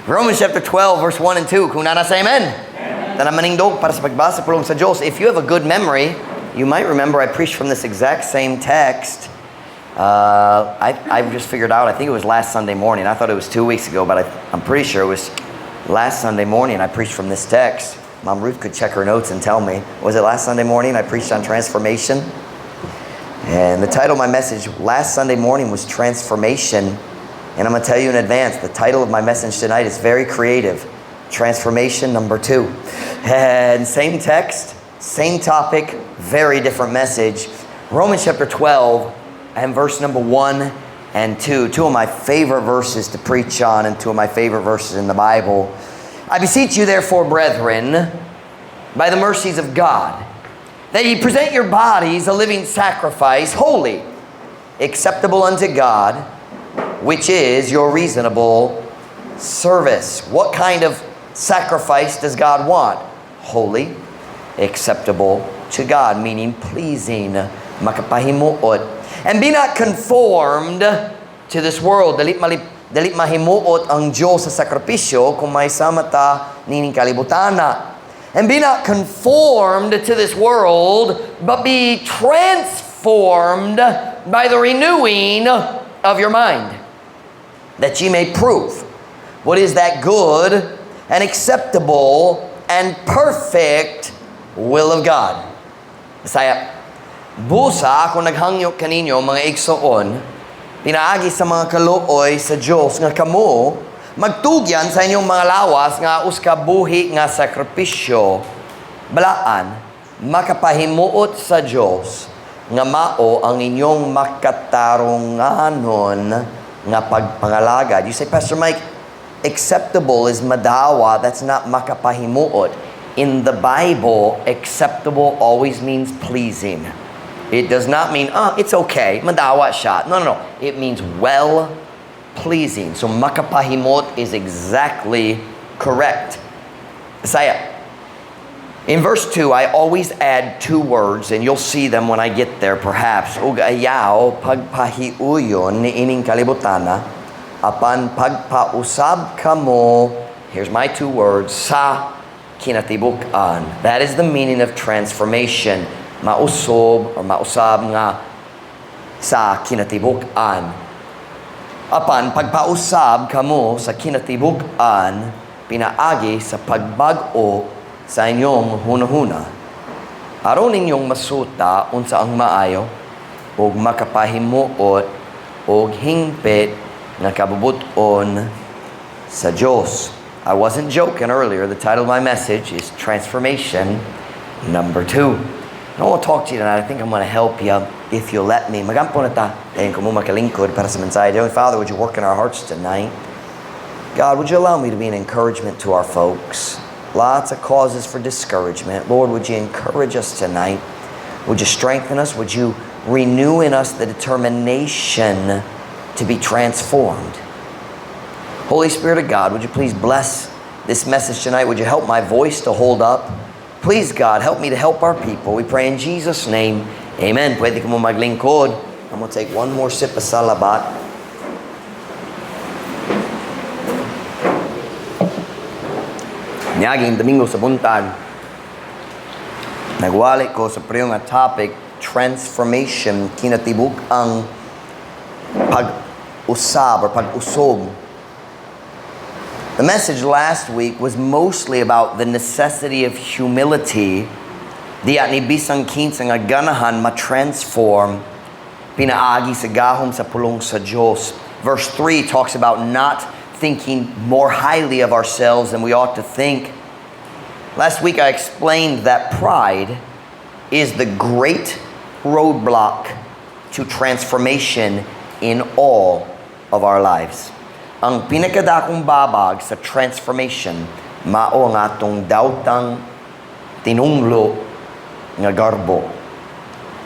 Romans chapter 12, verse 1 and 2. Kung naa na, say amen. Tanan manindog para sa pagbasa pulong sa Diyos. If you have a good memory, you might remember I preached from this exact same text. I've just figured out, I think it was last Sunday morning. I thought it was 2 weeks ago, but I'm pretty sure it was last Sunday morning I preached from this text. Mom Ruth could check her notes and tell me. Was it last Sunday morning I preached on transformation? And the title of my message last Sunday morning was "Transformation." And I'm going to tell you in advance, the title of my message tonight is very creative: "Transformation Number Two." And same text, same topic, very different message. Romans chapter 12 and verse number 1 and 2. Two of my favorite verses to preach on and two of my favorite verses in the Bible. "I beseech you, therefore, brethren, by the mercies of God, that ye present your bodies a living sacrifice, holy, acceptable unto God, which is your reasonable service." What kind of sacrifice does God want? Holy, acceptable to God, meaning pleasing, makapahimuot. "And be not conformed to this world." Dili mahimuot ang Diyos sa sakripisyo kung mahisama ta nining kalibutana. "And be not conformed to this world, but be transformed by the renewing of your mind, that ye may prove what is that good and acceptable and perfect will of God." Bisaya. "Busa ako naghangyo kaninyo, mga igsoon, pinaagi sa mga kaluoy sa Dios, nga kamo magtugyan sa inyong mga lawas nga usa ka buhi nga sakripisyo, balaan, makapahimuot sa Dios, nga mao ang inyong makatarunganon nga pagpangalagad." You say, "Pastor Mike, acceptable is madawa, that's not makapahimuot." In the Bible, acceptable always means pleasing. It does not mean, "Oh, it's okay, madawa siya." No. It means well pleasing. So makapahimuot is exactly correct. Bisaya. In verse 2, I always add two words, and you'll see them when I get there perhaps. "Ug ayaw pagpahiuyon niining kalibutana, apan pagpausab kamo," here's my two words, "sa kinatibuk-an." That is the meaning of transformation. Mausob or mausab nga sa kinatibuk-an. "Apan pagpausab kamo sa kinatibuk-an pinaagi sa pagbag-o sa inyong hunahuna, aron ninyong masuta unsa ang maayo ug makapahimuot ug hingpit nga kabubut-on sa Dios. I wasn't joking earlier. The title of my message is "Transformation Number Two." I want to talk to you tonight. I think I'm going to help you if you'll let me. Magampo na ta. Dayon kamo makalingkod para sa mensahe. Dear Father, would you work in our hearts tonight? God, would you allow me to be an encouragement to our folks? Lots of causes for discouragement. Lord, would you encourage us tonight? Would you strengthen us? Would you renew in us the determination to be transformed? Holy Spirit of God, would you please bless this message tonight? Would you help my voice to hold up? Please, God, help me to help our people. We pray in Jesus' name. Amen. Pwede kamo maglingkod. I'm going to take one more sip of salabat. Niaging Domingo sa buntag, nagwali ko sa pareho nga topic, transformation, kinatibuk-ang pag-usab or pag-usob. The message last week was mostly about the necessity of humility. Diya ni bisang kinsa nga ganahan ma-transform pinaagi sa gahom sa pulong sa Diyos. Verse 3 talks about not thinking more highly of ourselves than we ought to think. Last week I explained that pride is the great roadblock to transformation in all of our lives. Ang pinakadakong babag sa transformation mao ang atong daotang tinunglo nga garbo.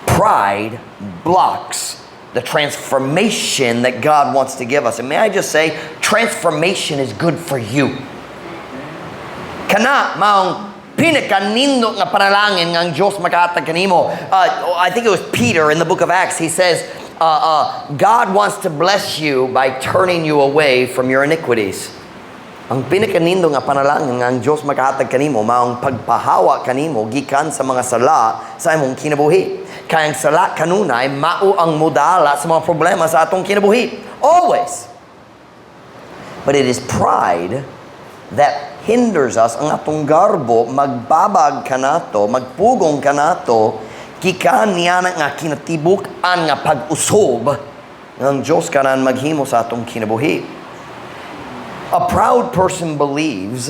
Pride blocks the transformation that God wants to give us. And may I just say, transformation is good for you. Kana maong pinakanindot nga panalangin nga ang Diyos makahatag kanimo. I think it was Peter in the book of Acts. He says, God wants to bless you by turning you away from your iniquities. Ang pinakanindot nga panalangin nga ang Diyos makahatag kanimo maong pagpahawa kanimo gikan sa mga sala sa imong kinabuhi. Kay ang sala kanunay mao ang modala sa mga problema sa atong kinabuhi. Always. But it is pride that hinders us. Ang atong garbo magbabag kanato, magpugong kanato gikan niya nga kinatibuk-an nga pag-usob ng Diyos kanan maghimo sa atong kinabuhi. A proud person believes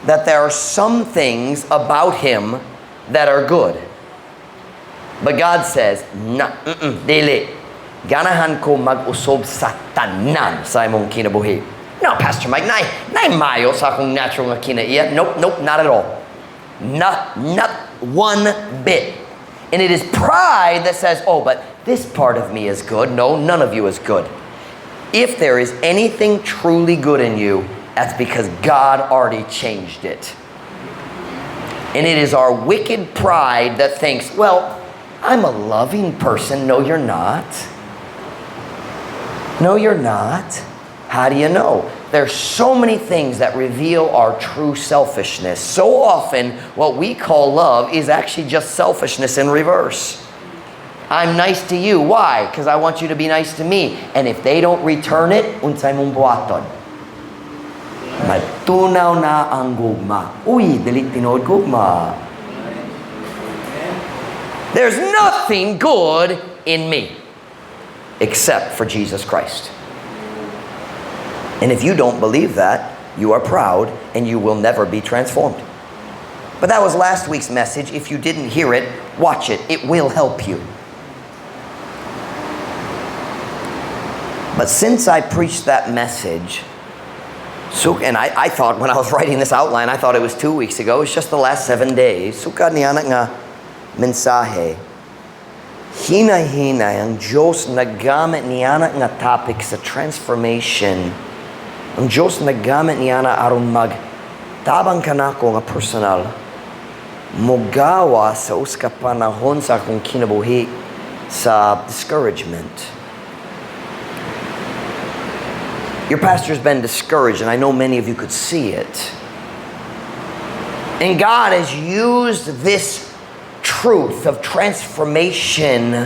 that there are some things about him that are good. But God says, "Na, dili. Ganahan ko mag-usob sa tanan sa imong kinabuhi." "No, Pastor Mike, nay mayo sa akong natural nga kinaiya." Nope, not at all. Not one bit. And it is pride that says, "Oh, but this part of me is good." No, none of you is good. If there is anything truly good in you, that's because God already changed it. And it is our wicked pride that thinks, "Well, I'm a loving person." No, you're not. No, you're not. How do you know? There's so many things that reveal our true selfishness. So often, what we call love is actually just selfishness in reverse. I'm nice to you. Why? Because I want you to be nice to me. And if they don't return it, unsay mong buhaton? Matunaw na ang gugma. Uy, dili tinuod gugma. There's nothing good in me except for Jesus Christ. And if you don't believe that, you are proud and you will never be transformed. But that was last week's message. If you didn't hear it, watch it. It will help you. But since I preached that message, so, and I thought when I was writing this outline, I thought it was 2 weeks ago. It's just the last 7 days. Sukad niya nga mensahe, hinay-hinay ang Diyos naggamit niya nga topic sa transformation. Ang Diyos naggamit niya na aron mag tabang kanako nga personal mogawa sa usa ka panahon sa akong kinabuhi sa discouragement. Your pastor's been discouraged, and I know many of you could see it. And God has used this truth of transformation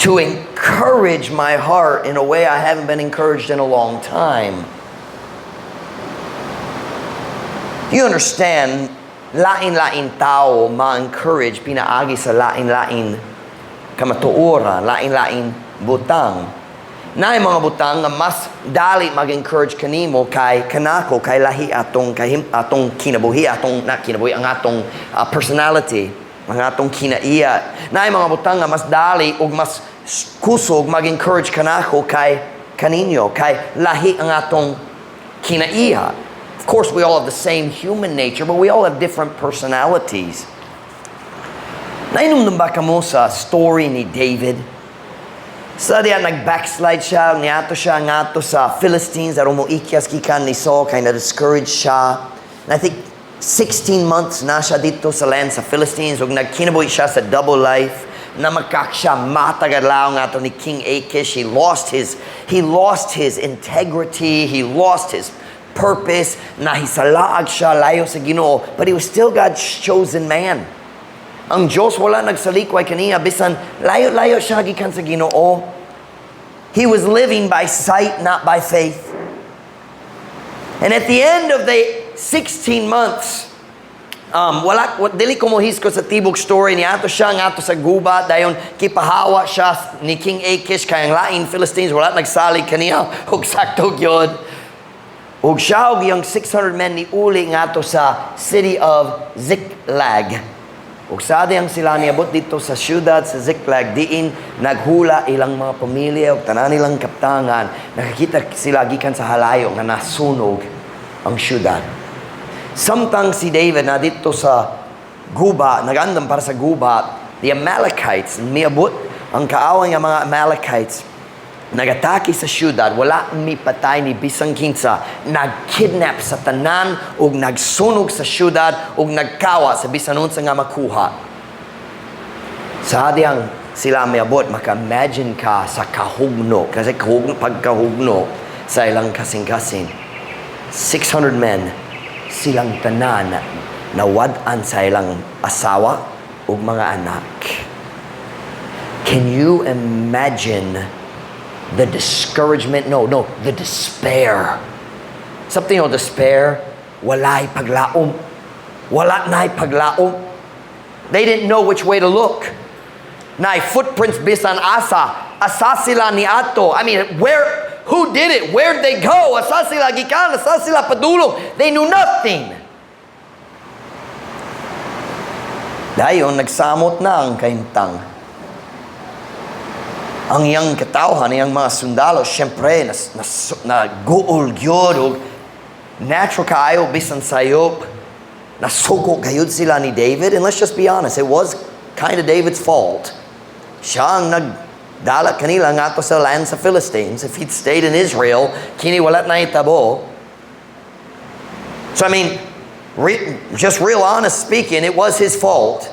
to encourage my heart in a way I haven't been encouraged in a long time. You understand, lain-lain tao ma-encourage pinaagi sa lain-lain kamatuoran, lain-lain butang. Naay mga butang nga mas dali mag-encourage kanimo kay kanako kay lahi atong kahim, atong kinabuhi, atong na kinabuhi, ang atong personality, ang atong kinaiya. Naay mga butang nga mas dali ug mas kusog mag-encourage kanako kay kaninyo kay lahi ang atong kinaiya. Of course, we all have the same human nature, but we all have different personalities. Nainumdum ba kamo sa story ni David? Sa diya nag-backslide siya, niato siya ngadto sa Philistines, aron mo ikyas gikan ni Saul, kay na-discourage siya. And I think 16 months na siya didto sa land sa Philistines, ug nagkinabuhi siya sa double life. Namakak siya matag adlaw ngadto ni King Achish. He lost his integrity, he lost his purpose, nahisalaag siya layo sa Ginoo, but he was still God's chosen man. Ang Diyos wala nagsalikway kaniya bisan layo-layo siya gikan sa Ginoo. He was living by sight, not by faith. And at the end of the 16 months, wala dili ko mohisgot sa tibok story, niadto siya ngadto sa gubat, dayon kipahawa siya ni King Achish kay ang lain Philistines wala nagsalig kaniya, ug sakto gyud. Ug siya ug iyang 600 men ni uli ngadto sa city of Ziklag. Ug sa diyang sila niabot didto sa syudad sa Ziklag, diin naghula ilang mga pamilya ug tanan nilang kaptangan, nakakita sila gikan sa halayo nga nasunog ang syudad. Samtang si David na didto sa guba, nagandam para sa guba, the Amalekites, miabot ang kaaway nga mga Amalekites, nagatake sa syudad, wala mipatay ni bisang kinsa, nagkidnap sa tanan ug nagsunog sa syudad ug nagkawa sa bisan unsa nga makuha. Sa diyang sila miabot, maka-imagine ka sa kahugno, kasi kahugno, pagkahugno sa ilang kasing-kasing. 600 men, silang tanan nawad-an sa ilang asawa ug mga anak. Can you imagine the discouragement? No, the despair. Something of despair. Walay paglaom. Wala na'y paglaom. They didn't know which way to look. Naay footprints bisan asa. Asa sila niadto. I mean, where, who did it? Where'd they go? Asa sila gikan? Asa sila padulong? They knew nothing. Dayon, nagsamot na ang kahimtang. Ang iyang katawhan, iyang mga sundalo, syempre, nas, nas, naguol gyud, og natural kaayo bisan sayop, nasuko gayud sila ni David. And let's just be honest, it was kind of David's fault. Siya ang nagdala kanila ngadto sa land sa Philistines. If he'd stayed in Israel, kini wala nahitabo. So I mean, just real honest speaking, it was his fault.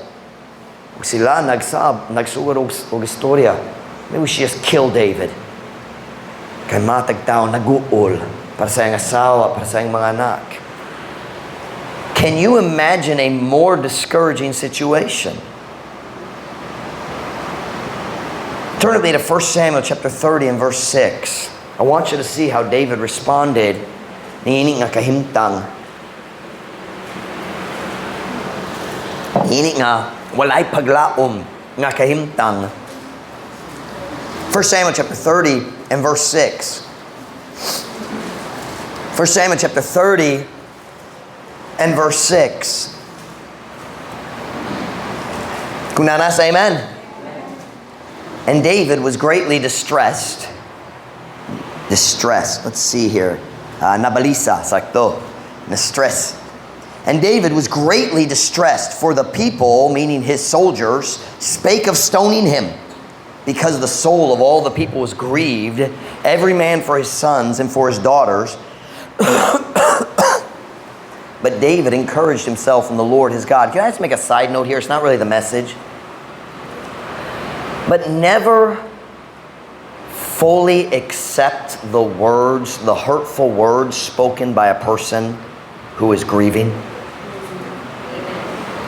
Ug sila nagsab, nagsugod og istorya. Maybe we should just kill David. Kay matag tao naguol para sa iyang asawa, para sa iyang mga anak. Can you imagine a more discouraging situation? Turn with me to 1 Samuel chapter 30 and verse 6. I want you to see how David responded niini nga kahimtang. Niini nga walay paglaom nga kahimtang. 1 Samuel chapter 30 and verse 6. 1 Samuel chapter 30 and verse 6. Kung naa na, say amen. And David was greatly distressed. Distressed. Let's see here. Nabalisa, sakto. Na-stress. And David was greatly distressed, for the people, meaning his soldiers, spake of stoning him, because the soul of all the people was grieved, every man for his sons and for his daughters. But David encouraged himself in the Lord his God. Can I just make a side note here? It's not really the message. But never fully accept the words, the hurtful words spoken by a person who is grieving.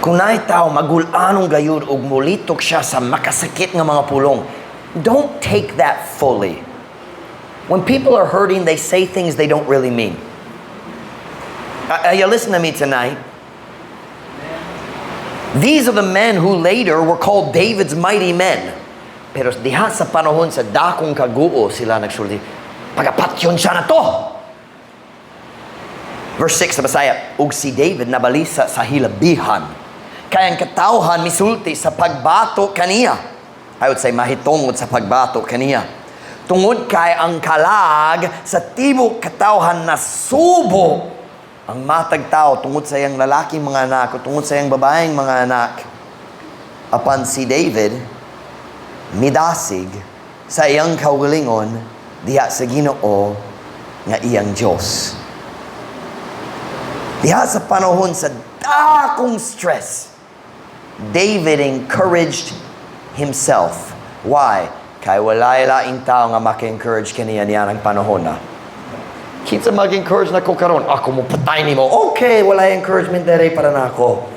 Kung naay tao, magul-anong gayud ug mulitok siya sa makasakit nga mga pulong, don't take that fully. When people are hurting, they say things they don't really mean. You listen to me tonight. These are the men who later were called David's mighty men. Pero diha sa panahon sa dakong kaguo sila nagsulti, "Pagapatyon siya nato." Verse 6 sa Bisaya, ug si David nabalisa sa hilabihan. Kay ang katawhan misulti sa pagbato kaniya. I would say mahitungod sa pagbato kaniya. Tungod kay ang kalag sa tibok katawhan nasubo ang matag tao tungod sa iyang lalaking mga anak o tungod sa iyang babaeng mga anak. Apan si David midasig sa iyang kaugalingon diha sa Ginoo nga iyang Dios. Diha sa panahon sa dakong stress, David encouraged himself. Why? Kay walay laing tao nga maka-encourage kaniya niya ng panahon na. Kinsa mag-encourage nako karon? Ako mo patay nimo. Okay, walay encouragement dere para nako.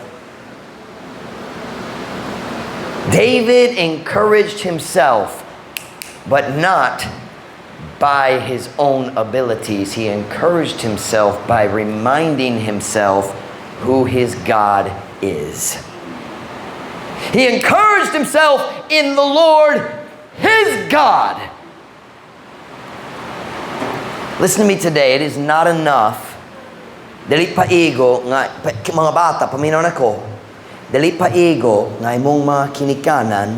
David encouraged himself, but not by his own abilities. He encouraged himself by reminding himself who his God is. He encouraged himself in the Lord, his God. Listen to me today, it is not enough. Dili paigo nga mga bata, paminaw nako. Dili paigo nga imong mga kinikanan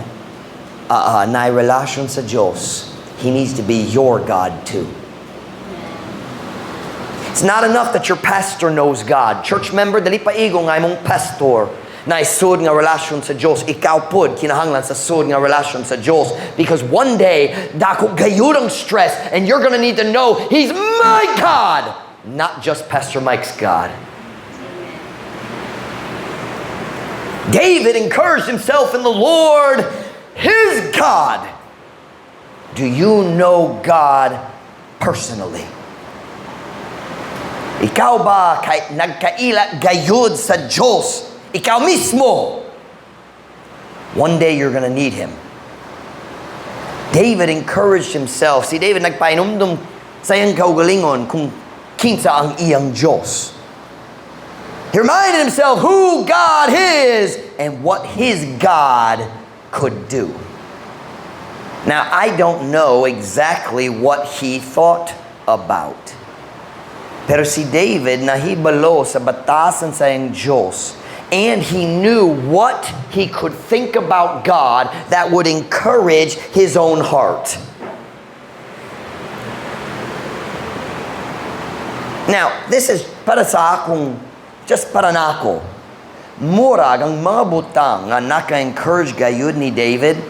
na relasyon sa Diyos. He needs to be your God too. It's not enough that your pastor knows God. Church member, dili paigo nga imong pastor na sud nga relasyon sa Diyos. Ikaw pud kinahanglan sa sud nga relasyon sa Diyos. Because one day, dako gayud ang stress and you're gonna need to know He's my God, not just Pastor Mike's God. David encouraged himself in the Lord, his God. Do you know God personally? Ikaw ba kay nagkaila gayud sa Diyos? Ikaw mismo. One day you're gonna need Him. David encouraged himself. Si David nagpainumdum sa iyang kaugalingon kung kinsa ang iyang Diyos. He reminded himself who God is and what his God could do. Now, I don't know exactly what he thought about. Pero si David nahibalo sa batasan sa iyang Diyos, and he knew what he could think about God that would encourage his own heart. Now, this is para sa akong, just para nako. Murag ang mga butang nga naka-encourage gayud ni David,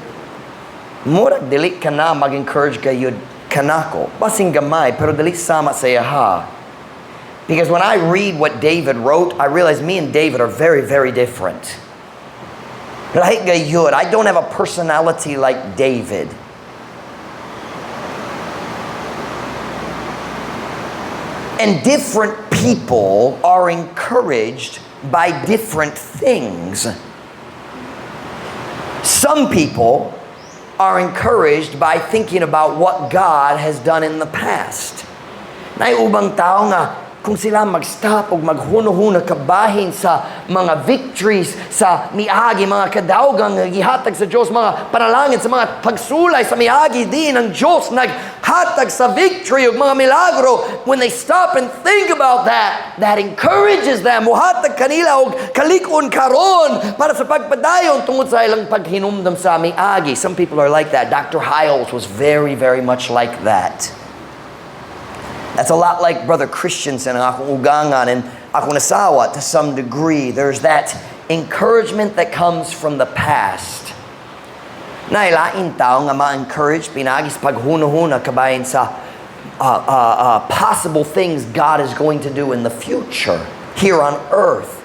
murag dili ka na mag-encourage gayud kanako. Basin gamay, pero dili sama sa iyaha. Because when I read what David wrote, I realize me and David are very, very different. Lahi gayud, I don't have a personality like David. And different people are encouraged by different things. Some people are encouraged by thinking about what God has done in the past. Naay ubang tao nga kung sila mag-stop o maghuno-huno kabahin sa mga victories sa miagi, mga kadawgang nga gihatag sa Diyos, mga panalangin sa mga pagsulay sa miagi din ang Diyos naghatag sa victory ug mga milagro. When they stop and think about that, that encourages them. Muhatag kanila og kalig-on karon para sa pagpadayon tungod sa ilang paghinumdum sa miagi. Some people are like that. Dr. Hyles was very, very much like that. That's a lot like Brother Christensen ang akong ugangan and akong asawa to some degree. There's that encouragement that comes from the past. Naay lain tao nga ma-encourage pinaagi sa paghuno-huna kabahin sa possible things God is going to do in the future here on earth.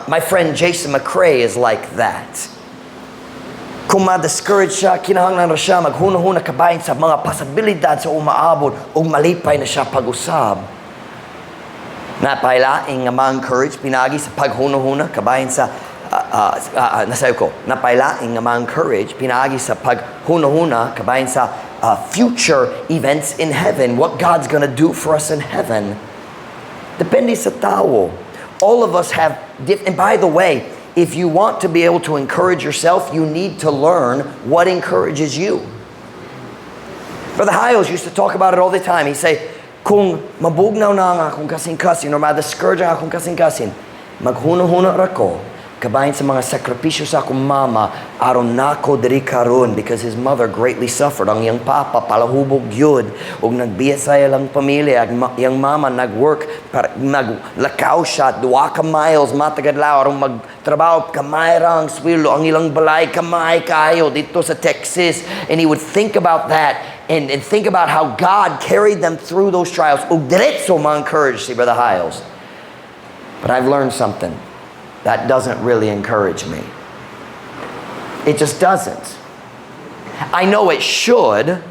My friend Jason McRae is like that. Kung ma-discourage siya, kinahanglan na siya maghuno-huna kabahin sa mga posibilidad sa umaabot ug malipay na siya pag-usab. Napailaing nga ma-encourage pinaagi sa paghuno-huna kabahin sa nasayo ko, napailaing nga ma-encourage pinaagi sa paghuno-huna kabahin sa future events in heaven, what God's gonna do for us in heaven. Depende sa tao. All of us have, and by the way, if you want to be able to encourage yourself, you need to learn what encourages you. Brother Hyles used to talk about it all the time. He'd say, kung mabugnaw na ang akong kasing-kasing or ma-discourage ang akong kasing-kasing, maghuno-huno ra ko, kabahin sa mga sakripisyo sa akong mama, aron nako diri karon, because his mother greatly suffered. Ang iyang papa, palahubog yun, ug nagbiya sa ilang pamilya, ang iyang mama nag-work, para, naglakaw siya, 2 ka miles, matag adlaw, aron magtrabaho, kamay ra ang sweldo, ang ilang balay, kamay kayo, dito sa Texas. And he would think about that, and think about how God carried them through those trials. Ug diretso ma-encourage si Brother Hyles. But I've learned something. That doesn't really encourage me. It just doesn't. I know it should,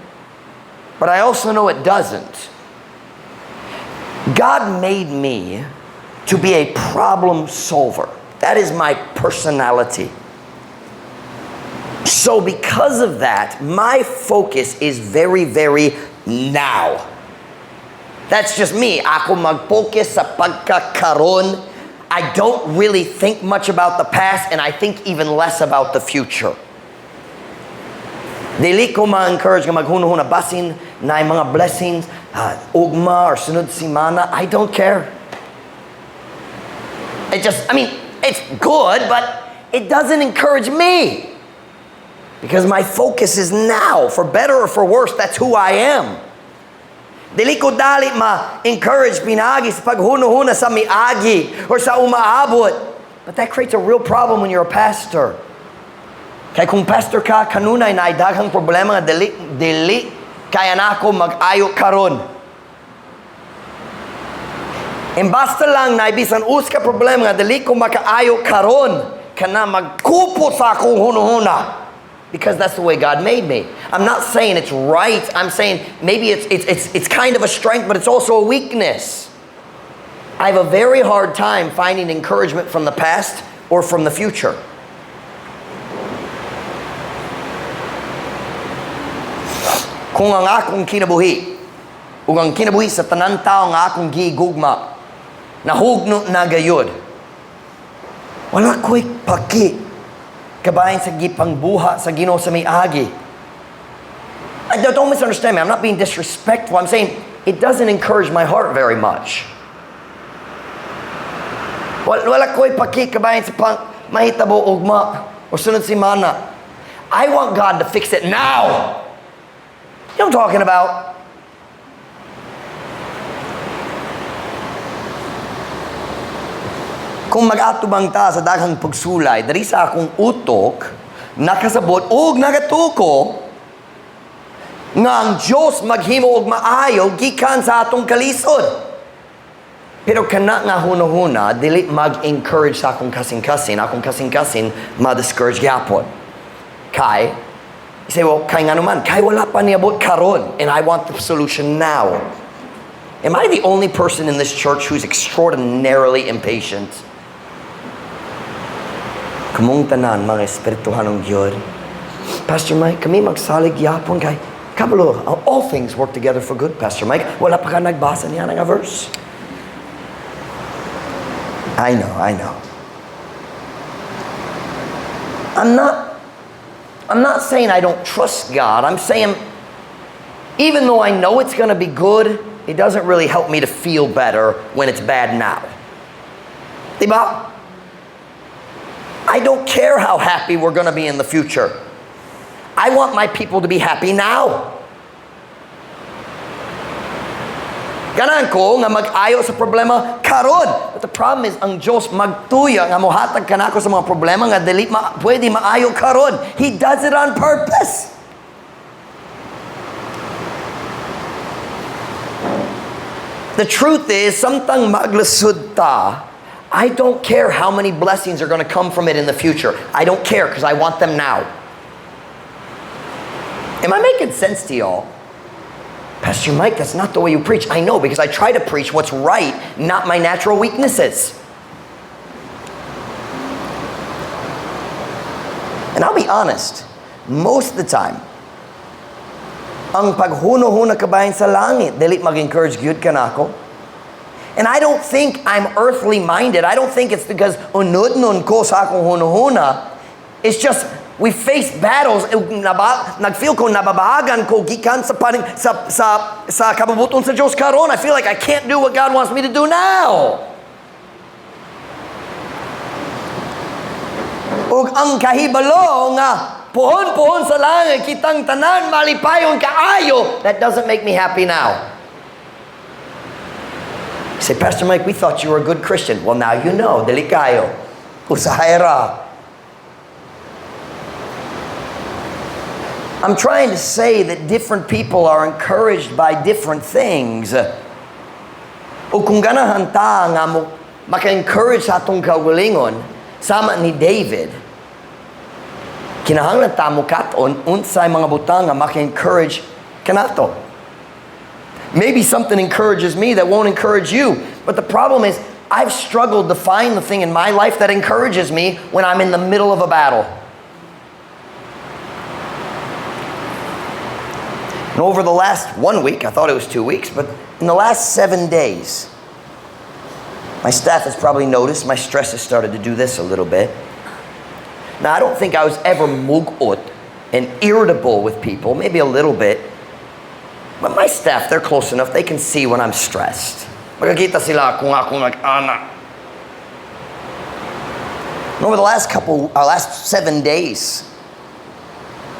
but I also know it doesn't. God made me to be a problem solver. That is my personality. So because of that, my focus is very, very now. That's just me. Ako mag-focus sa pagkakaron. I don't really think much about the past, and I think even less about the future. Dili ko ma-encourage nga maghuno-huna basin na mga blessings, ugma or sunod simana. I don't care. It just, I mean, it's good, but it doesn't encourage me. Because my focus is now. For better or for worse, that's who I am. Dili ko dali ma-encourage pinaagi sa paghuno-huna sa miagi or sa umaabot. But that creates a real problem when you're a pastor. Kay kung pastor ka, kanunay na daghang problema nga dili kaya nako mag-ayo karon. And basta lang na bisan us ka problema nga dili ko makaayo karon, kana magkupo sa akong huno-huna. Because that's the way God made me. I'm not saying it's right. I'm saying maybe it's kind of a strength, but it's also a weakness. I have a very hard time finding encouragement from the past or from the future. Kung ang akong kinabuhi ug ang kinabuhi sa tanan tao nga akong gigugma nahugno na gayud, wala ko'y paki kabahin sa gipangbuhat sa Ginoo sa miagi. Don't misunderstand me. I'm not being disrespectful. I'm saying it doesn't encourage my heart very much. Wala ko'y paki kabahin sa pang mahitabo ugma o sunod semana. I want God to fix it now. You know what I'm talking about? Kung mag-atubang ta sa daghang pagsulay, diri sa akong utok, nakasabot og nagatuko nga ang Diyos maghimo og maayo gikan sa atong kalisod. Pero kana nga hunahuna dili mag-encourage sa akong kasing-kasing, akong kasing-kasing ma-discourage gyapon. Kay, you say, "Well, kay nga naman?" Kay wala pa niabot karon and I want the solution now. Am I the only person in this church who's extraordinarily impatient? Kamong tanan, mga espirituhanong gyud. "Pastor Mike, kami magsalig yapon kay kabalo, all things work together for good, Pastor Mike." Wala pa ka nagbasa niya nga verse. I know, I know. I'm not saying I don't trust God. I'm saying even though I know it's going to be good, it doesn't really help me to feel better when it's bad now. Diba? I don't care how happy we're going to be in the future. I want my people to be happy now. Ganahan ko nga mag-ayo sa problema karon. But the problem is, ang Diyos magtuya nga mohatag kanako sa mga problema nga dili pwede maayo karon. He does it on purpose. The truth is, samtang maglisod ta, I don't care how many blessings are going to come from it in the future. I don't care because I want them now. Am I making sense to y'all? "Pastor Mike, that's not the way you preach." I know, because I try to preach what's right, not my natural weaknesses. And I'll be honest, most of the time, ang paghuno-huna kabahin sa langit, dili mag-encourage gyud kanako. And I don't think I'm earthly minded. I don't think it's because unod-nun ko sa akong huno-huna. It's just we face battles. Nag-feel ko nababagan ko gikan sa paning, sa kabubut-on sa Diyos karon. I feel like I can't do what God wants me to do now. Ug ang kahibalo nga puhon-puhon sa langit kitang tanan malipayon kaayo, that doesn't make me happy now. You say, "Pastor Mike, we thought you were a good Christian." Well, now you know. Dili kayo. Usahay ra. I'm trying to say that different people are encouraged by different things. O kung ganahan ta nga mo maka-encourage sa atong kaugalingon, sama ni David, kinahanglan ta mo kat-on unsay mga butang nga maka-encourage kanato. Maybe something encourages me that won't encourage you. But the problem is, I've struggled to find the thing in my life that encourages me when I'm in the middle of a battle. And over the last one week, I thought it was 2 weeks, but in the last 7 days, my staff has probably noticed my stress has started to do this a little bit. Now, I don't think I was ever mugot and irritable with people, maybe a little bit. But my staff, they're close enough, they can see when I'm stressed. Makakita sila kung ako nag-ana. And over the last 7 days,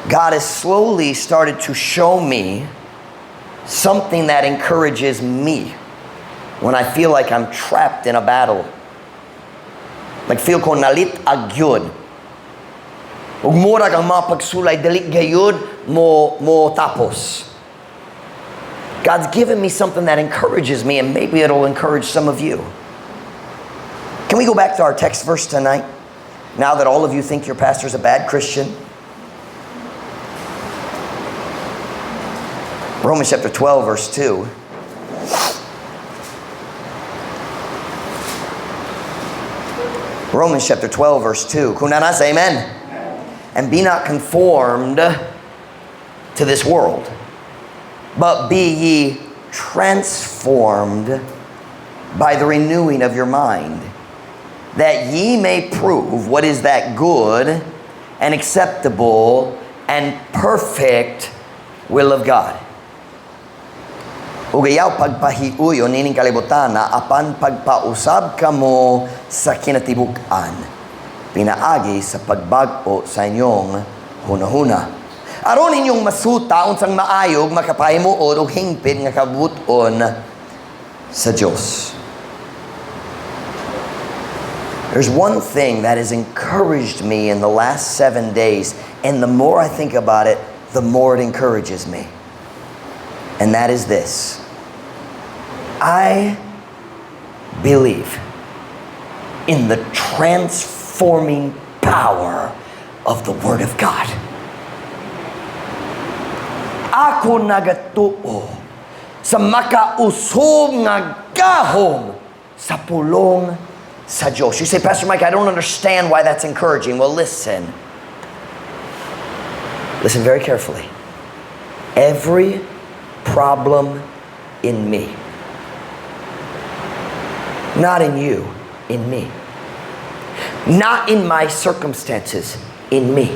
God has slowly started to show me something that encourages me when I feel like I'm trapped in a battle. Like feel ko nalit-ag gyud. Ug murag ang mga pagsulay dili gayud mo tapos. God's given me something that encourages me, and maybe it'll encourage some of you. Can we go back to our text verse tonight? Now that all of you think your pastor's a bad Christian. Romans chapter 12, verse 2. Romans chapter 12 verse 2. Kung naa na, say amen. And be not conformed to this world, but be ye transformed by the renewing of your mind, that ye may prove what is that good and acceptable and perfect will of God. Ug ayaw pagpahiuyon nining kalibutana, apan pagpausab kamo sa kinatibuk-an pinaagi sa pagbag-o sa inyong hunahuna, aron inyong masuta unsang maayog, makapahimuot ug hingpit nga kabubut-on sa Dios. There's one thing that has encouraged me in the last 7 days, and the more I think about it, the more it encourages me. And that is this: I believe in the transforming power of the Word of God. Ako nagatuo sa makausog nga gahom sa pulong sa Diyos. You say, "Pastor Mike, I don't understand why that's encouraging." Well, listen. Listen very carefully. Every problem in me, not in you, in me. Not in my circumstances, in me.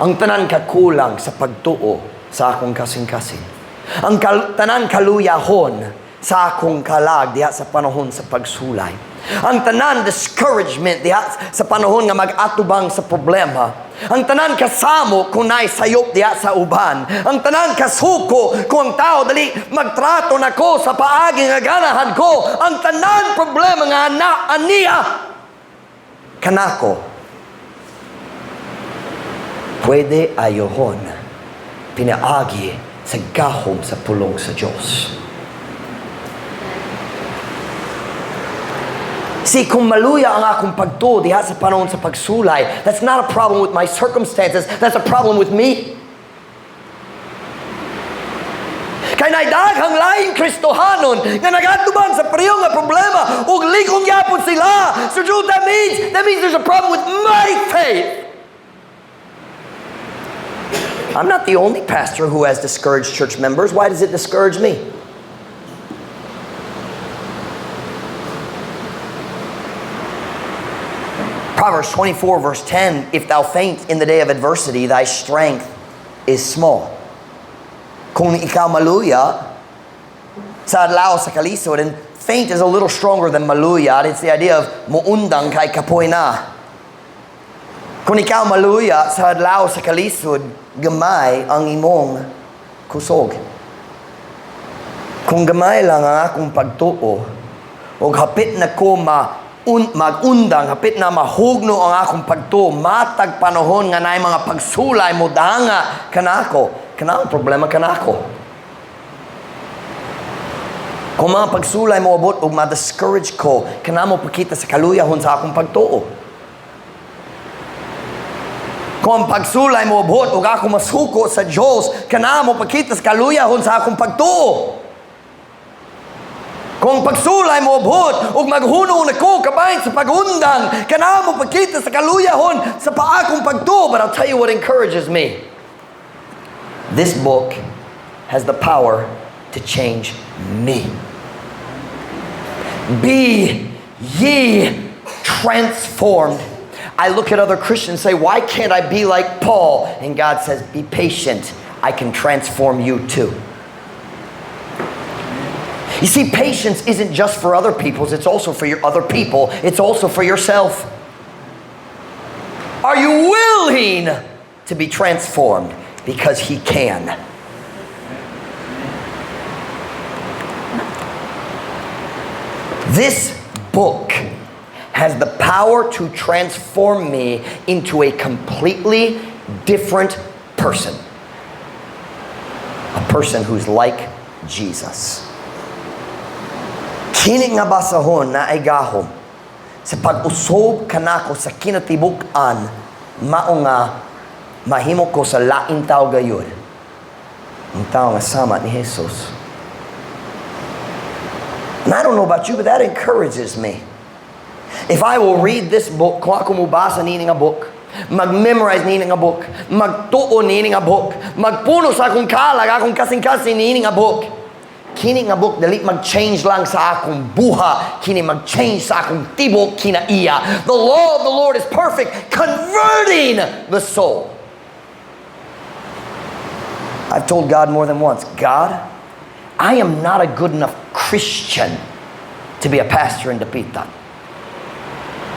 Ang tanan kakulang sa pagtuo sa akong kasing-kasing. Ang tanan kaluyahon sa akong kalag diha sa panahon sa pagsulay. Ang tanan discouragement diha sa panahon nga mag-atubang sa problema. Ang tanan kasamo kung naay sayop diha sa uban. Ang tanan kasuko kung ang tao dali magtrato nako sa paagi nga ganahan ko. Ang tanan problema nga na aniya kanako pwede ayohon pinaagi sa gahom sa pulong sa Diyos. See, kung maluya ang akong pagtuo diha sa panahon sa pagsulay, that's not a problem with my circumstances, that's a problem with me. Kay naay daghang laing Kristohanon nga nagatubang sa pareho nga problema ug ligon gyapon sila. So you know what that means? That means there's a problem with my faith. I'm not the only pastor who has discouraged church members. Why does it discourage me? Proverbs 24, verse 10: "If thou faint in the day of adversity, thy strength is small." Kung ikaw maluya sa adlaw sa kalisod, and faint is a little stronger than maluya. It's the idea of muundang kay kapoy na. Kung ikaw maluya sa adlaw sa kalisod, gamay ang imong kusog. Kung gamay lang ang akong pagtuo, og hapit na ko mag-undang, hapit na mahugno ang akong pagtuo, matag panahon nga naay mga pagsulay mo danga kanako, kana ang problema kanako. Kung mga pagsulay mo abot og ma-discourage ko, kana mo pakita sa kaluyahon sa akong pagtuo. Kung ang pagsulay mo abot og ako masuko sa Diyos, kana mo pakita sa kaluyahon sa akong pagtuo. Kung pagsulay mo abot ug maghuno na ko kabahin sa pagundang, kana mo pakita sa kaluyahon sa paakong pagtuo. But I'll tell you what encourages me. This book has the power to change me. Be ye transformed. I look at other Christians and say, "Why can't I be like Paul?" And God says, "Be patient. I can transform you too." You see, patience isn't just for other people's, it's also for your other people. It's also for yourself. Are you willing to be transformed? Because He can. This book has the power to transform me into a completely different person. A person who's like Jesus. Kini nga basahon naay gahom sa pag-usob kanako sa kinatibuk-an mao nga mahimo ko sa laing tao gayud. Ang tao nga sama ni Jesus. And I don't know about you, but that encourages me. If I will read this book, kung ako mubasa nini nga book, mag-memorize nini nga book, magtuon nini nga book, magpuno sa akong kalag, akong kasing-kasing nini nga book, kini nga book dili mag-change lang sa akong buha, kini mag-change sa akong tibok kinaiya. The law of the Lord is perfect, converting the soul. I've told God more than once, "God, I am not a good enough Christian to be a pastor in Dapitan.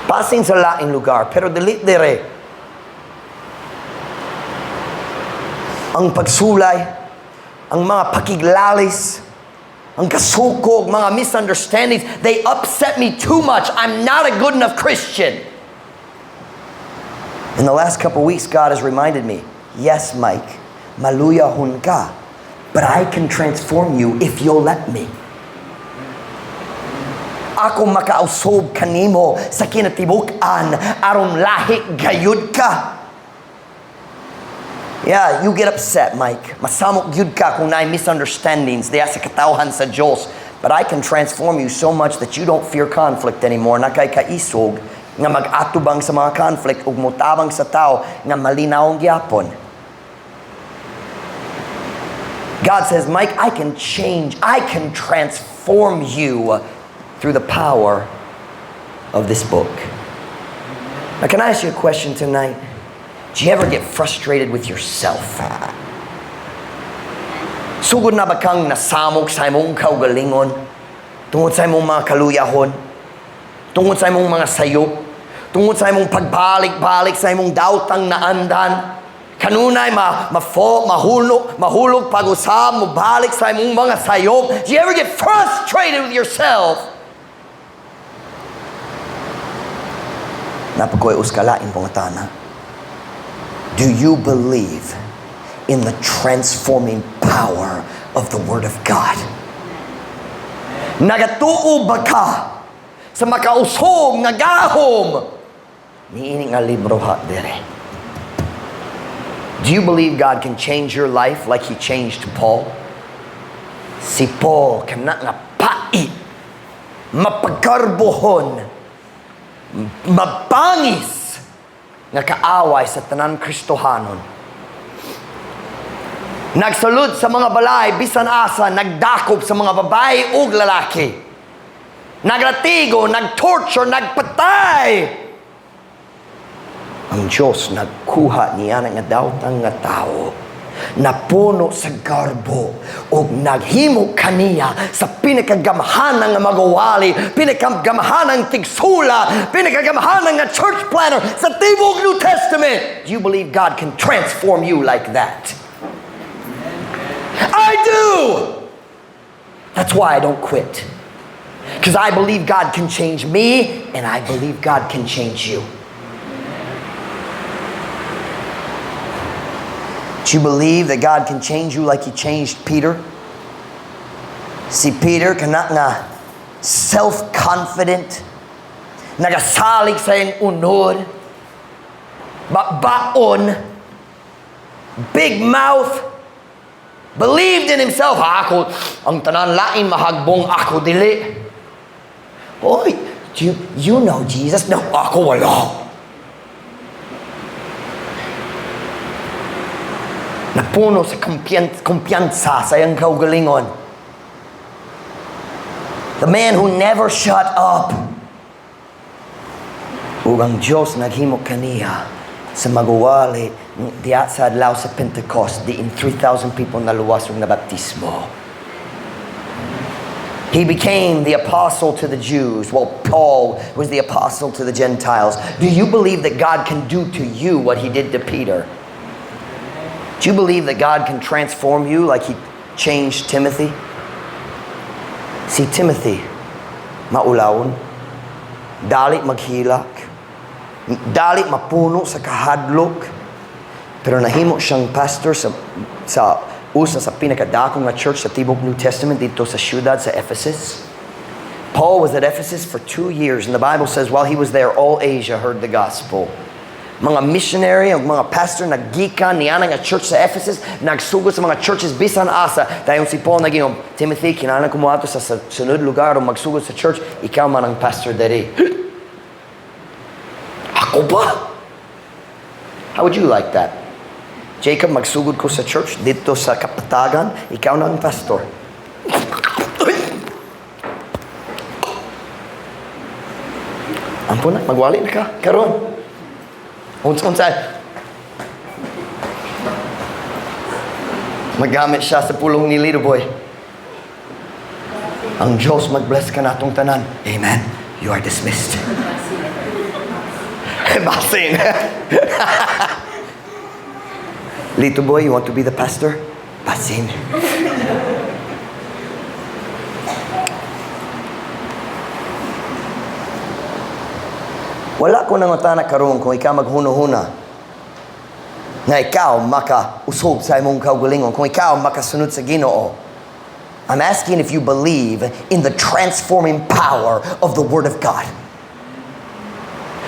Basin sa laing lugar, pero dili dire. Ang pagsulay, ang mga pakiglalis, ang kasukog, mga misunderstandings, they upset me too much. I'm not a good enough Christian." In the last couple weeks, God has reminded me, "Yes, Mike, maluyahon ka, but I can transform you if you'll let me. Ako makausob kanimo sa kinatibuk-an aron lahi gayud ka." Yeah, you get upset, Mike. Masamok gyud ka kung naay misunderstandings diya sa katawhan sa Diyos. But I can transform you so much that you don't fear conflict anymore. Naa kay kaisog nga mag-atubang sa mga conflict ug motabang sa tao nga malinawong gyapon. God says, "Mike, I can change, I can transform you through the power of this book." Now, can I ask you a question tonight? Do you ever get frustrated with yourself? Sugod na ba kang nasamok sa imong kaugalingon? Tungod sa imong mga kaluyahon? Tungod sa imong mga sayop? Tungod sa imong pagbalik-balik sa imong daotang naandan? Kanunay ma mafo mahulog mahulog pag-usab mo balik sa imong mga sayop. Do you ever get frustrated with yourself? Naa pa koy usa ka laing pangutana. Do you believe in the transforming power of the Word of God? Nagatuo ba ka sa makausog nga gahom niini nga libro ha dire? Do you believe God can change your life like He changed Paul? Si Paul kana nga pait, mapagkarbuhon, mabangis nga kaaway sa tanan Kristohanon. Nagsulod sa mga balay bisan asa, nagdakop sa mga babae ug lalaki. Naglatigo, nagtorture, nagpatay. Ang Diyos nagkuha niya nga daotang nga tao napuno sa garbo ug naghimo kaniya sa pinakagamhanan nga magawali, pinakagamhanan tigsula, pinakagamhanan nga church planter sa tibok New Testament. Do you believe God can transform you like that? I do! That's why I don't quit. Because I believe God can change me and I believe God can change you. Do you believe that God can change you like He changed Peter? Si Peter, kana nga self-confident, nagasalig sa iyang unod, babaon, big mouth, believed in himself. "Ako, ang tanan lain mahagbong, ako dili. Oy, you know Jesus?" "No, ako wala." Napuno sa kumpiyansa sa iyang kaugalingon. The man who never shut up. Ug ang Diyos naghimo kaniya sa maguwali diya sa adlaw sa Pentecost, diin 3,000 people naluwas ug nabaptismo. He became the apostle to the Jews, while Paul was the apostle to the Gentiles. Do you believe that God can do to you what He did to Peter? Do you believe that God can transform you like He changed Timothy? Si Timothy, maulawon, dali maghilak, dali mapuno sa kahadlok, pero nahimo siyang pastor sa usa sa pinakadako nga church sa tibok New Testament dito sa siyudad sa Ephesus. Paul was at Ephesus for 2 years, and the Bible says while he was there, all Asia heard the gospel. Mga missionary ug mga pastor naggikan niana nga church sa Ephesus, nagsugod sa mga churches bisan asa. Dayon si Paul nag-ingon, "Timothy, kinahanglan ko moadto sa sunod lugar o magsugod sa church, ikaw man ang pastor diri." Ako pa? How would you like that? Jacob, magsugod ko sa church didto sa Kapatagan, ikaw na ang pastor. Ampo na, magwali na ka. Karon. Unsa. Magamit siya sa pulong ni Little Boy. Ang Diyos mag-bless kanatong tanan. Amen. You are dismissed. Basin. Little boy, you want to be the pastor? Basin. Wala ko nangutana karon kung ikaw maghuna-huna nga ikaw maka-usob sa imong kaugalingon, kung ikaw makasunod sa Ginoo. I'm asking if you believe in the transforming power of the Word of God.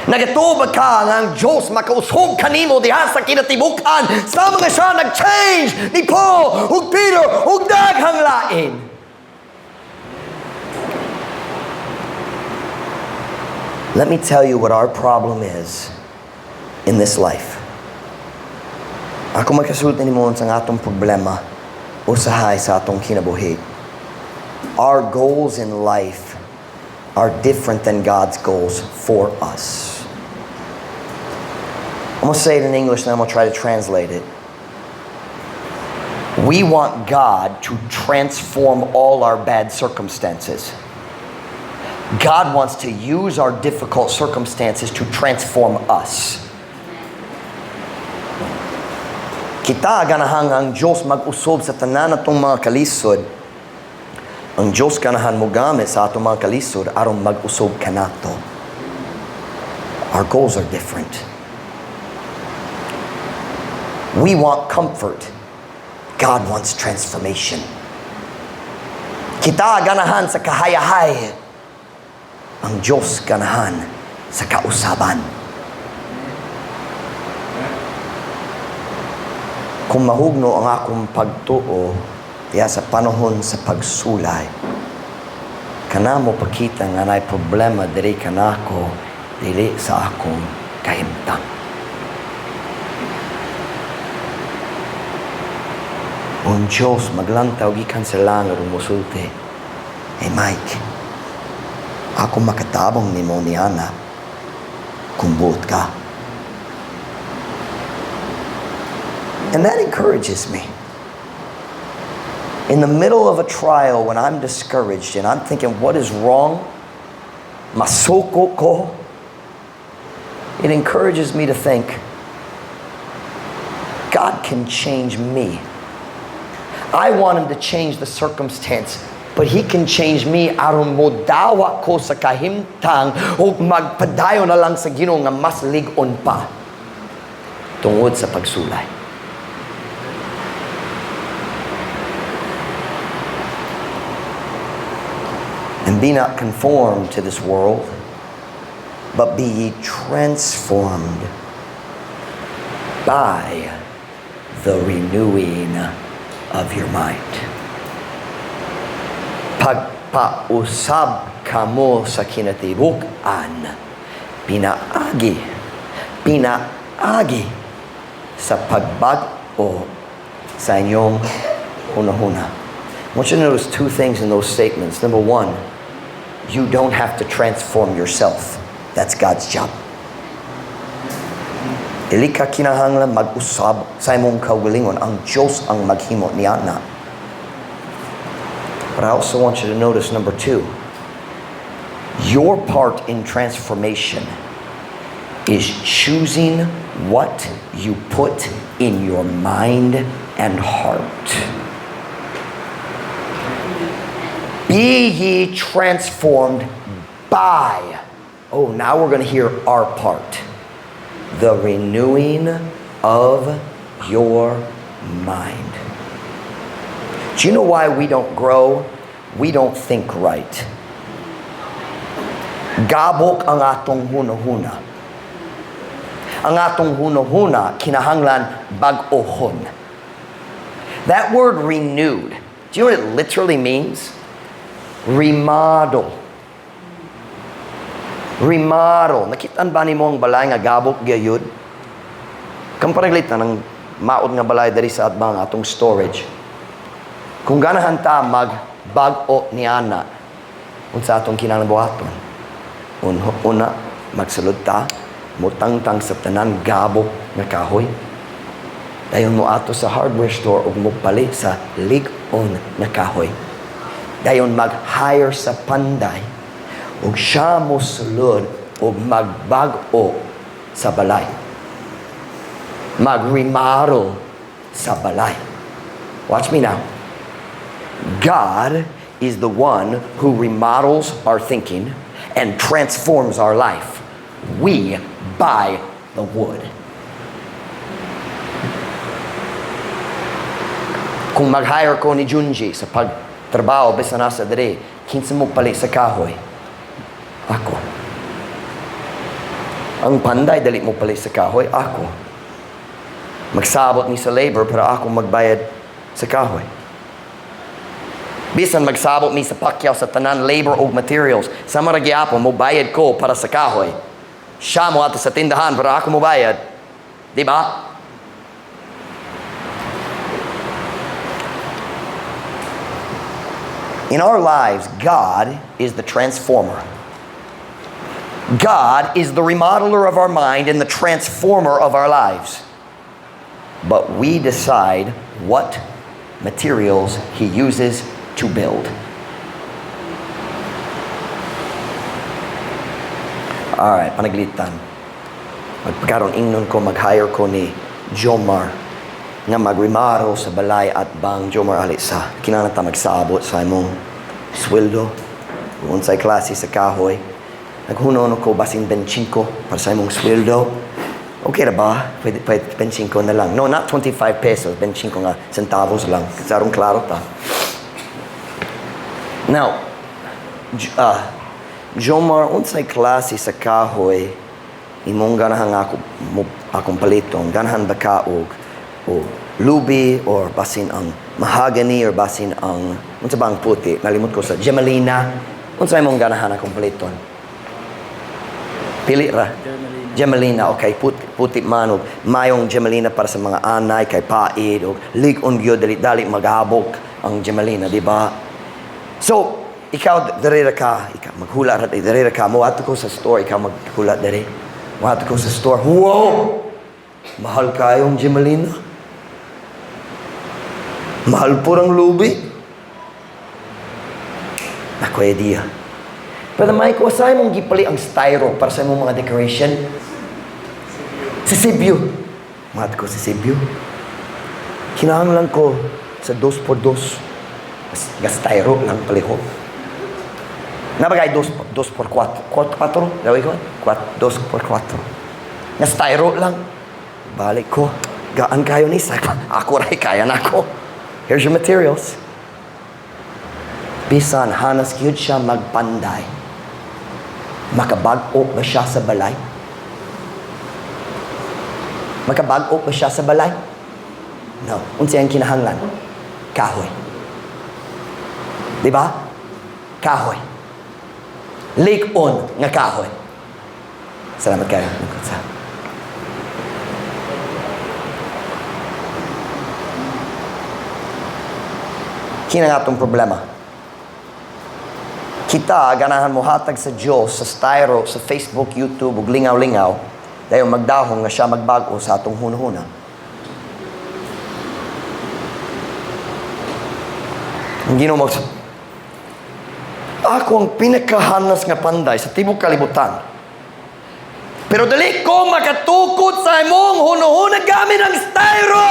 Nagatuo ba ka nga ang Diyos makausog kanimo diha sa kinatibuk-an sa mga siya nag-change ni Paul ug Peter ug daghang lain? Let me tell you what our problem is in this life. Ako makasulti nimo sa atong problema usahay sa atong kinabuhi. Our goals in life are different than God's goals for us. I'm going to say it in English and I'm going to try to translate it. We want God to transform all our bad circumstances. God wants to use our difficult circumstances to transform us. Kita ganahan ang Diyos mag-usob sa tanan natong mga kalisod. Ang Diyos ganahan mo gamit sa atong mga kalisod aron mag-usob kanato. Our goals are different. We want comfort. God wants transformation. Kita ganahan sa kahayahay. Ang Diyos ganahan sa kausaban. Kung mahugno ang akong pagtuo diya sa panahon sa pagsulay, kana mo pakita nga naay problema diri kanako, dili sa akong kahimtang. Ang Diyos maglantaw gikan sa langit ug mosulti, "Hey Mike, ako makatabang nimo niana kung buot ka." And that encourages me. In the middle of a trial, when I'm discouraged and I'm thinking, "What is wrong? Masuko ko." It encourages me to think, God can change me. I want Him to change the circumstance, but He can change me aron modawa ko sa kahimtang o magpadayon na lang sa Ginoo nga mas lig-on pa tungod sa pagsulay. And be not conformed to this world, but be ye transformed by the renewing of your mind. Pagpausab kamo sa kinatibuk-an, pinaagi sa pagbag-o sa inyong hunahuna. I want you to notice two things in those statements. Number one, you don't have to transform yourself. That's God's job. Dili ka kinahanglan mag-usab sa imong kaugalingon. Ang Diyos ang maghimo niana. But I also want you to notice number two, your part in transformation is choosing what you put in your mind and heart. Be ye transformed by. Oh, now we're going to hear our part. The renewing of your mind. Do you know why we don't grow? We don't think right. Gabok ang atong hunahuna. Ang atong hunahuna kinahanglan bag-ohon. That word "renewed," do you know what it literally means? Remodel. Remodel. Nakitaan ba nimo ang balay nga gabok gyud? Kamparaglitan ang maod nga balay diri sa atbang atong storage. Kung ganahan ta magbag-o niana, unsa atong kinahanglan buhaton? Una, magsulod ta, mutangtang sa tanan gabok nga kahoy. Dayon mo ato sa hardware store ug mopalit sa lig-on nga kahoy. Dayon mag-hire sa panday ug siya mosulod ug magbag-o sa balay. Mag-remodel sa balay. Watch me now. God is the one who remodels our thinking and transforms our life. We buy the wood. Kung mag-hire ko ni Junji sa pagtrabaho bisan nasa diri, kinsa mo palit sa kahoy? Ako. Ang panday dali mo palit sa kahoy, ako. Magsabot ni sa labor pero ako magbayad sa kahoy. Bisan magsabot mi sa pakyaw sa tanan labor og materials, sama ra gyapon mo bayad ko para sa kahoy. Siya mo ato sa tindahan pero ako mo bayad. Di ba? In our lives, God is the transformer. God is the remodeler of our mind and the transformer of our lives. But we decide what materials He uses to build. Alright, panaglitan. Magpakaroon ingnon ko, mag-hire ko ni Jomar nga mag-remodel sa balay atbang. Jomar, ali sa kinahanglan ta magsabot sa imong sweldo. Unsay klase sa kahoy. Naghunahuna ko basin 25 para sa imong sweldo. Okay ra ba? Pwede, pwede 25 na lang. No, not 25 pesos, 25 nga centavos lang. Aron klaro ta. Now, Jomar, unsay klase sa kahoy imong ganahan nga ako mo akong paliton? Ganahan ba ka og lubi or basin ang mahogany or basin ang unsa ba ang puti? Nalimot ko sa gemelina. Unsa imong ganahan akong paliton? Pili ra. Gemelina. Gemelina, okay. Puti, puti man og mayong gemelina para sa mga anay kay paid og lig-on gyud, dali dali maghabok ang gemelina, di ba? So, ikaw diri ra ka, ikaw maghula ra diri ra ka, moadto ko sa store, ikaw maghula diri. Moadto ko sa store. Wow! Mahal kayong gemelina. Mahal po ang lubi. Ako idea. Brother Mike, wasay mong gipali ang styro para sa imong mga decoration? Sa Cebu. Moadto ko sa Cebu. Kinahanglan ko sa 2x2. Nga styro lang palihog. Nabagay 2 2 por 4. 4, 4? Gawin ko? 4, 2 por 4. Nga styro lang. Balik ko. Gaan kayo ni sa. Ako ray, kaya na ako. Here's your materials. Bisan hanas gyud siya magpanday. Makabag-o ba siya sa balay? Makabag-o ba siya sa balay? No. Unsa ang kinahanglan? Kahoy. Di ba? Kahoy. Lig-on nga kahoy. Salamat kayo. Sa. Kina nga atong problema. Kita, ganahan mo hatag sa Diyos, sa styro, sa Facebook, YouTube, ug lingaw-lingaw, dayon magdahong nga siya magbag-o sa atong hunahuna. Ang Ginoo ako ang pinakahanas nga panday sa tibok kalibutan. Pero dali ko makatukod sa imong hunuhuna gamit ang styro!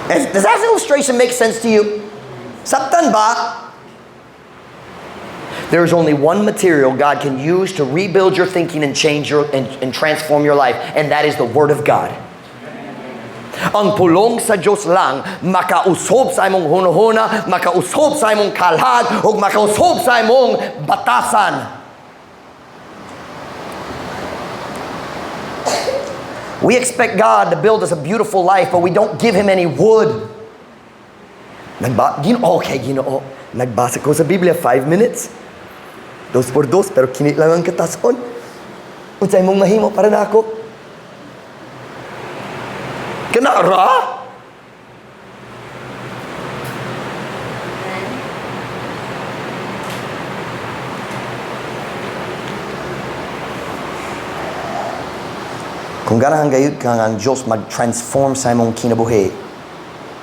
Does that illustration make sense to you? Sabtan ba? There is only one material God can use to rebuild your thinking and change your and transform your life, and that is the Word of God. Ang pulong sa Diyos lang makausob sa imong hunuhuna, makausob sa imong kalhag, ug makausob sa imong batasan. We expect God to build us a beautiful life, but we don't give Him any wood. Nagba Ginoo, okay, Ginoo. Nagbasa ko sa Biblia 5 minutes. Dos por dos, pero kini lang ang katason. Unsay mong mahimo para nako? Kana ra? Kung ganahan gayud ka nga ang Diyos mag-transform sa imong kinabuhi,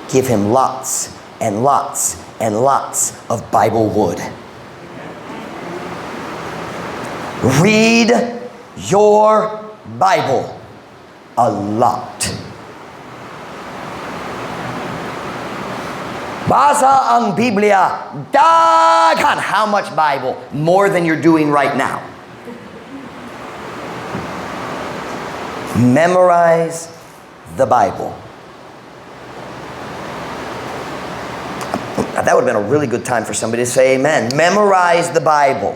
give Him lots and lots and lots of Bible wood. Read your Bible a lot. Basa ang Biblia daghan. How much Bible? More than you're doing right now. Memorize the Bible. That would have been a really good time for somebody to say amen. Memorize the Bible.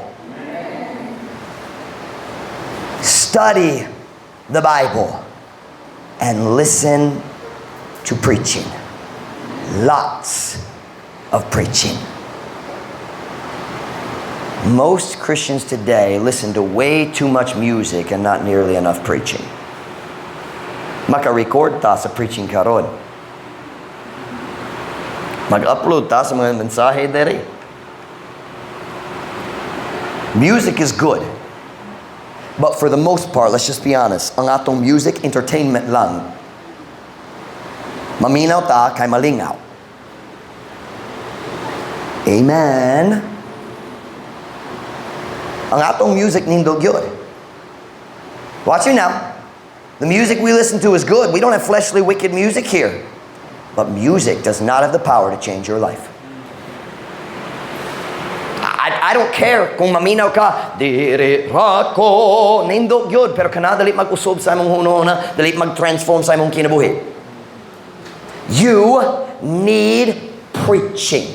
Study the Bible. And listen to preaching. Lots of preaching. Most Christians today listen to way too much music and not nearly enough preaching. Maka-record ta sa preaching karon. Mag-upload ta sa mga mensahe dere. Music is good. But for the most part, let's just be honest, ang atong music, entertainment lang. Maminaw ta kay malingaw. Amen. Ang atong music nindot gyud. Watch you now. The music we listen to is good. We don't have fleshly, wicked music here. But music does not have the power to change your life. I don't care kung maminaw ka, diri ra ko, nindot gyud, pero kana dali mag-usob sa imong hunahuna, dali mag-transform sa imong kinabuhi. You need preaching.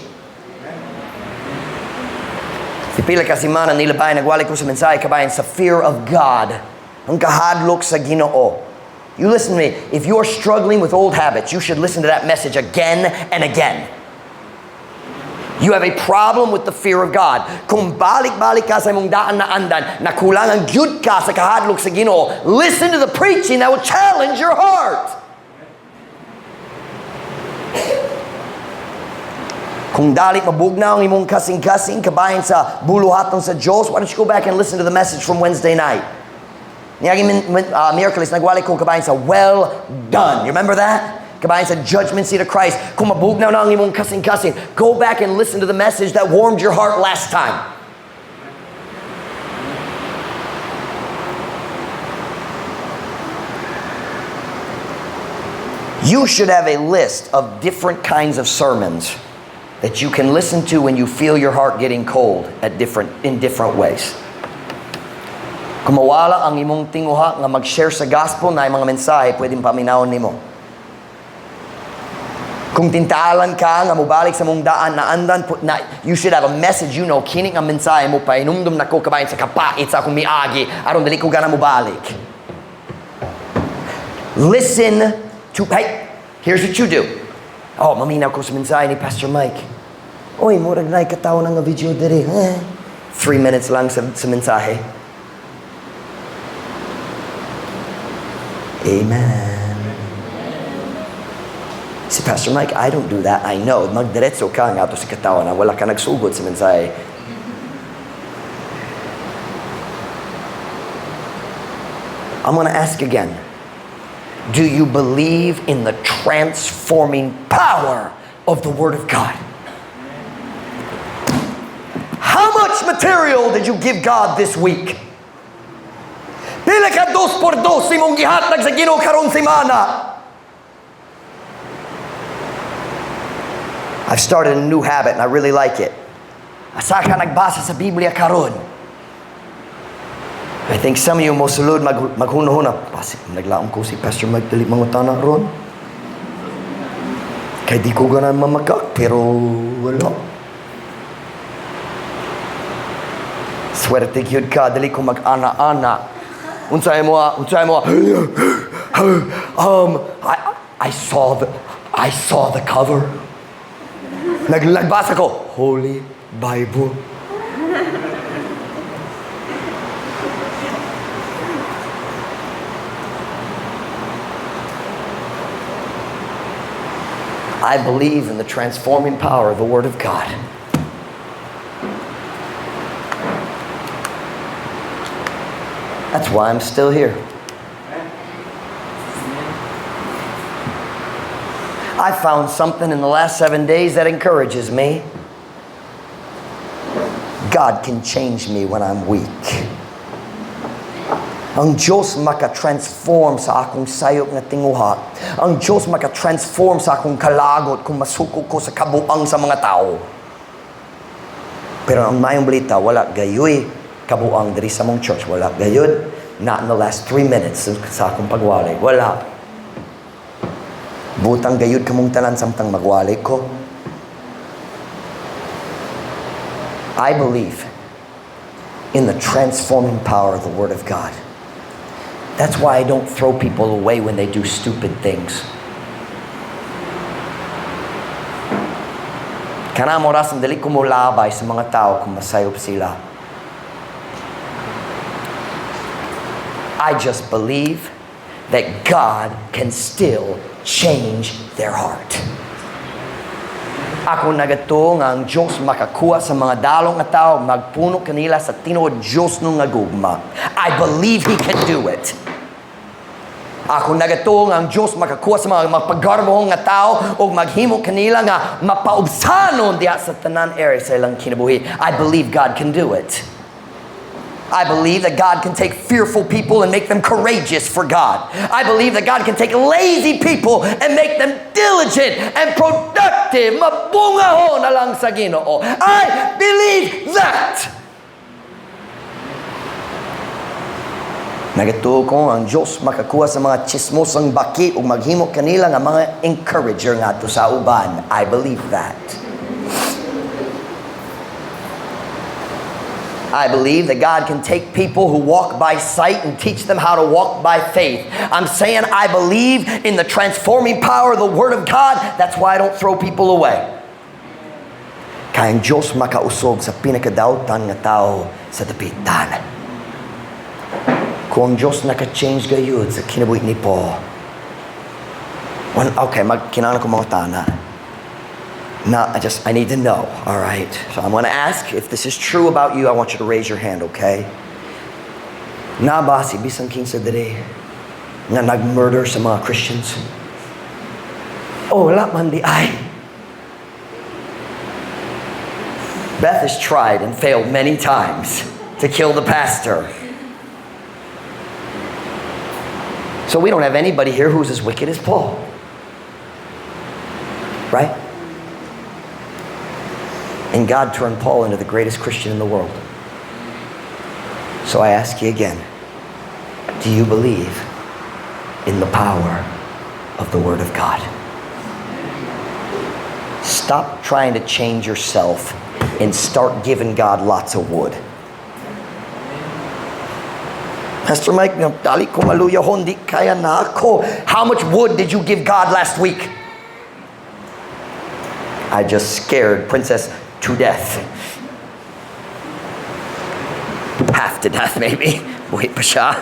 Si pila ka semana nilabay, nagwali ko sa mensahe kabayan sa fear of God. Ang kahadlok sa Ginoo. You listen to me. If you're struggling with old habits, you should listen to that message again and again. You have a problem with the fear of God. Kung balik-balik ka sa imong daan na andan, nakulangan gyud ka sa kahadlok sa Ginoo, listen to the preaching that will challenge your heart. Kung dali mabugnaw ang imong kasing-kasing kabahin sa buluhaton sa Diyos, why don't you go back and listen to the message from Wednesday night? Niaging Miyerkules, nagwali ko kabahin sa well done. You remember that? Kabahin sa judgment seat of Christ. Kung mabugnaw na ang imong kasing-kasing, go back and listen to the message that warmed your heart last time. You should have a list of different kinds of sermons that you can listen to when you feel your heart getting cold in different ways. Kung mawala ang imong tinguha nga mag-share sa gospel na mga mensahe, pwedeng paminawon nimo. Kung tintalan ka nga mobalik sa mong daan na andan, na, you should have a message, you know, kini nga mensahe mo pahinumdum nako kabahin sa kapait sa akong miagi, aron dili ko gana mobalik. Listen to, hey, here's what you do. Oh, maminaw ko sa mensahe ni Pastor Mike. Oy, murag na katawo na nga video diri. 3 minutes lang sa mensahe. Amen. Si Pastor Mike, I don't do that. I know. Magdiretso ka nga to sa katawan na wala ka nagsugod sa mensahe. I'm going to ask again. Do you believe in the transforming power of the Word of God? How much material did you give God this week? Pila ka dos por dos imong gihatag sa Ginoo karong semana? I've started a new habit and I really like it. Asa ka nagbasa sa Biblia karon? I think some of you mosulod maghunahuna. Basi, naglaom ko si Pastor Mike dili mangutana ron. Kay di ko ganan mamakak, pero wala. Swerte gyud ka, dili ko mag-ana-ana. Unsay mo, ah? Unsay mo, ah? I saw the cover. Nagbasa ko, Holy Bible. I believe in the transforming power of the Word of God. That's why I'm still here. I found something in the last 7 days that encourages me. God can change me when I'm weak. Ang Diyos maka-transform sa akong sayop nga tinguha. Ang Diyos maka-transform sa akong kalagot kung masuko ko sa kabuang sa mga tao. Pero ang maayong balita, wala gayoy kabuang diri sa among church. Wala gayod. Not in the last 3 minutes sa akong pagwali. Wala. Butang gayud kamong tanan samtang magwali ko. I believe in the transforming power of the Word of God. That's why I don't throw people away when they do stupid things. Kanang oras dili ko molabay sa mga tao kung masayop sila. I just believe that God can still change their heart. Ako nagatuo nga ang Diyos makakuha sa mga dalong nga tao, magpuno kanila sa tinuod Diyos nga gugma. I believe He can do it. Ako nagatuo nga ang Diyos makakuha sa mga mapaggarbohong nga tao ug maghimo kanila nga mapaubsanon diha sa tanan area sa ilang kinabuhi. I believe God can do it. I believe that God can take fearful people and make them courageous for God. I believe that God can take lazy people and make them diligent and productive. Mabungahon na lang sa Ginoo. I believe that. Nagatuo ko ang Diyos makakuha sa mga chismosang baki ug maghimo kanila nga mga encourager ngadto sa uban. I believe that. I believe that God can take people who walk by sight and teach them how to walk by faith. I'm saying I believe in the transforming power of the Word of God. That's why I don't throw people away. Kay ang Diyos makausog sa pinakadautan nga tao sa dapitan. Kung ang Diyos naka-change gayud sa kinabuhi ni Paul. One, okay, kinahanglan ko mangutana. No, I need to know, all right? So I'm going to ask if this is true about you. I want you to raise your hand, okay? Naa ba si bisan kinsa diri nga nag-murder sa mga Christians? Oh, wala man diay. Beth has tried and failed many times to kill the pastor. So we don't have anybody here who's as wicked as Paul. Right? And God turned Paul into the greatest Christian in the world. So I ask you again, do you believe in the power of the Word of God? Stop trying to change yourself and start giving God lots of wood. Pastor Mike, dali ko maluya, di kaya nako. How much wood did you give God last week? I just scared Princess to death. Half to death, maybe. Wait pa siya.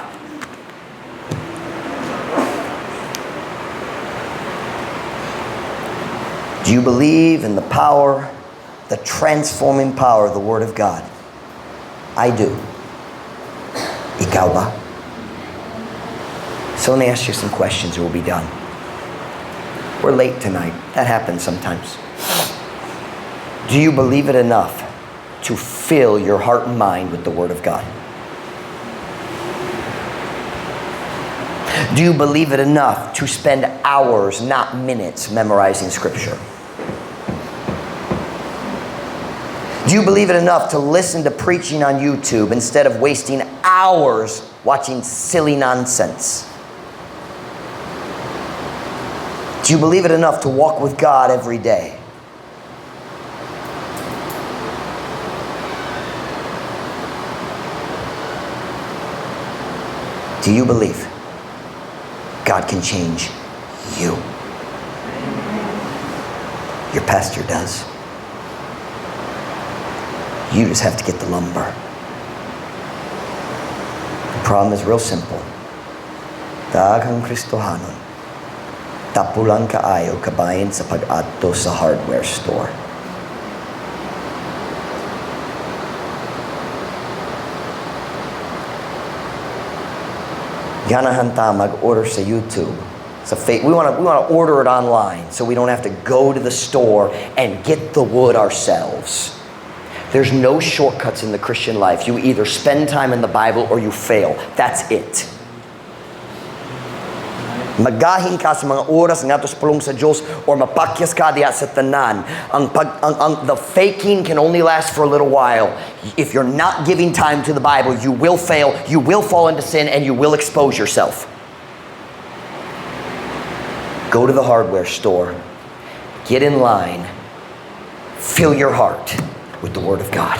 Do you believe in the power, the transforming power of the Word of God? I do. Ikaw ba? So let me ask you some questions and we'll be done. We're late tonight. That happens sometimes. Do you believe it enough to fill your heart and mind with the Word of God? Do you believe it enough to spend hours, not minutes, memorizing Scripture? Do you believe it enough to listen to preaching on YouTube instead of wasting hours watching silly nonsense? Do you believe it enough to walk with God every day? Do you believe God can change you? Your pastor does. You just have to get the lumber. The problem is real simple. Daghang Kristohanon, tapulang kaayo kabahin sa pag-adto sa hardware store. Ganahan ta mag-order sa YouTube. Sa we want to order it online so we don't have to go to the store and get the wood ourselves. There's no shortcuts in the Christian life. You either spend time in the Bible or you fail. That's it. Magahin ka sa mga oras ngadto sa pulong sa Diyos or mapakyas ka diha sa tanan. Ang pag, ang, the faking can only last for a little while. If you're not giving time to the Bible, you will fail, you will fall into sin, and you will expose yourself. Go to the hardware store, get in line, fill your heart with the Word of God.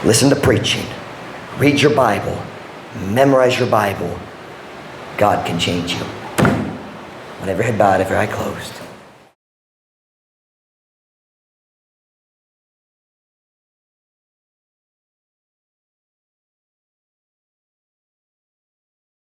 Listen to preaching, read your Bible, memorize your Bible. God can change you. With every head bowed, every eye closed.